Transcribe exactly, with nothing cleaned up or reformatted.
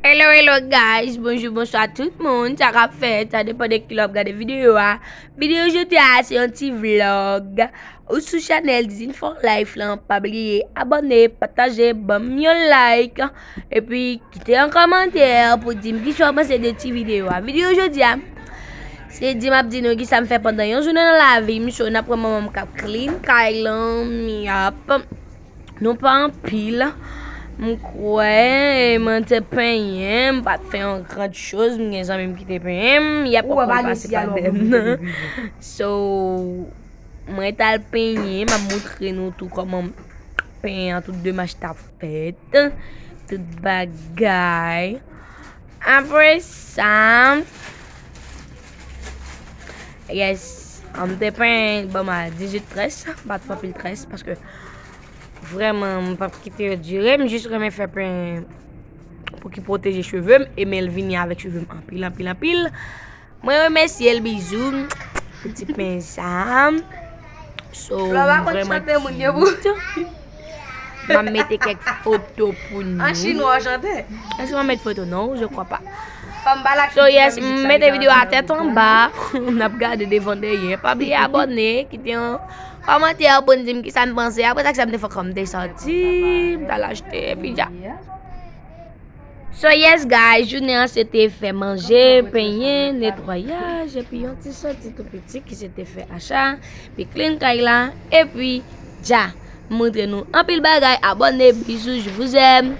Hello, hello guys, bonjou, bonswa tout moun, sa k ap fèt, sa depann de kilè w ap gade videyo a. Videyo jodi a se yon ti vlog. Ou sou chanèl Dizin for Life lan, pa bliye abòne, pataje, ban m yon like, epi kite yon kòmantè pou di m kisa w panse de ti videyo a. Videyo jodi a, se di m ap di nou kisa m fè pandan yon jounen nan lavi m, so n ap wè manman m k ap clean kay lan, yap. Nou pa anpil. M kwè mwen te penyen, m pa t fè yon gran choz, m gen zanmi m ki te penyen m, y ap konprann pase pa dèm nan. So, mwen t al penyen, m ap montre nou tou kòman penyen an, tout demach t ap fèt, tout bagay. Apre sa, yes, m te penyen, bon, m a dizuit très, m pa t fè anpil très, paske vrèman, m p ap kite yo dire. M jis renmen fè pen pou ki pwoteje cheve m e men l vini avèk cheve m anpil, anpil, anpil. Mwen remèsye l, bizou, pou ti pen sa. So, m vrèman cute. M ap mete kèk foto pou nou. An chinwa w chante? Èske m ap met foto? Non, je crois pas. So yes, m mete videyo a tèt anba. N ap gade devan dèyè. Pa bliye abòne, kite yon kòmantè pou n di m kisa n panse. Apre sa, kisa m te fè kòm m te sòti, m t al achte, epi dja. So yes guys, jounen an se te fè manje, penyen, netwayaj, epi yon ti sòti tou piti ki se te fè acha, epi clean kay la, epi dja. M montre nou anpil bagay, abòne, bizou, je vous aime.